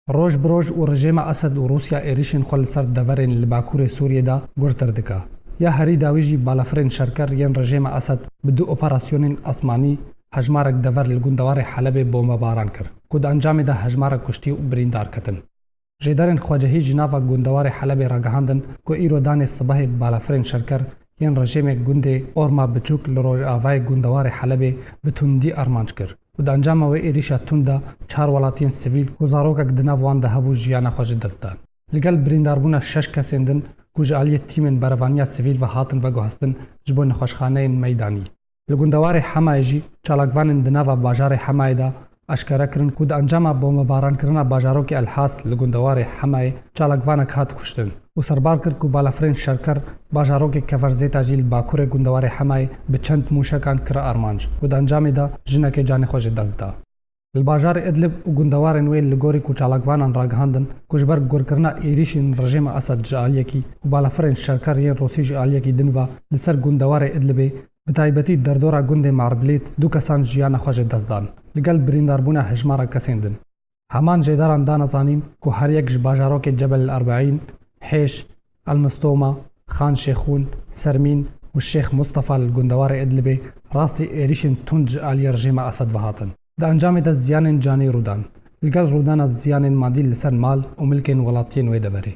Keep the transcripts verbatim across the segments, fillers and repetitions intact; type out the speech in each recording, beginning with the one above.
Roj bi roj û rejêma Esed û Rûsya êrîşên xwe li ser deverên li bakurê Sûriyê de gurtir dike. Ya herî dawî jî balafirên şerker yên rejêma Esed bi du operasyonên asmanî hejmarek dever li gundewarê Helebê bombebaran kir, ku di encamê de hejmarek kuştî û birîndar ketin. Jêderên xwecihî ji nava gundewarê Helebê ragihandin ku îro danê sibehê balafirên şerker yên rejêmê gundê Orma Biçûk li rojavayê gundewarê Helebê bi tundî armanc kir û di encama wê êrîşa tund de çar welatiyên sivîl ku zarokek di nav wan de hebû jiyana xwe ji dest dan. Li gel birîndarbûna şeş kesên din ku ji aliyê tîmên berevaniya sivîl ve hatin veguhestin ji bo nexweşxaneyên meydanî. Li gundewarê Hemayê jî çalakvanên di nava bajarê Hemayê de eşkere kirin ku di encama bombebarankirina bajarokê El Has li gundewarê Hemayê çalakvanek hat kuştin û serbar kir ku balafirên şerker bajarokê Keferzêta jî li bakurê gundewarê Hemayê bi çend mûşekan kire armanc û di encamê de jinekê canê xwe ji dest da. Li bajarê Idlib û gundewarên wê li gorî ku çalakvanan ragihandin ku ji ber gurkirina êrîşên rejêma Esed ji aliyekî û balafirên şerker yên Rûsî ji aliyekî din ve li ser gundewarê Idlibê, bi taybetî derdora gundê Marbilît du kesan jiyana xwe ji dest dan, li gel birîndarbûna hejmara kesên din. Heman jêderan dane zanîn ku her yek ji bajarokê Cebel el Erbeîn, Hêş, El Mistoma, Xan Şêxûn, Sermîn û Şêx Mustafa li gundewarê Idlibê rastî êrîşên tund ji aliyê rejêma Esed ve hatin. Di encamê de ziyanên canî rû dan. Li gel rûdana ziyanên madî li ser mal û milkên welatiyên wê deverê.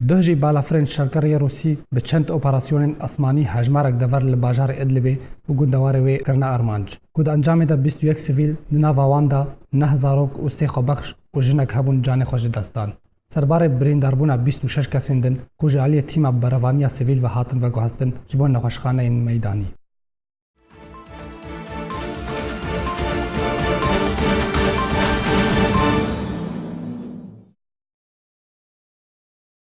Duh jî balafirên şerker yê Rûsî bi çend operasyonên asmanî hejmarek dever li bajarê Idlibê û gundewarê wê kirine armanc, ku di encamê de bîst û yek sivîl, di nava wan de neh zarok û sê xwebexş û jinek hebûn canê xwe ji dest dan. Serbarê birîndarbûna bîst û şeş kesên din ku ji aliyê tîma berevaniya sivîl ve hatin veguhestin ji bo nexweşxaneyên meydanî.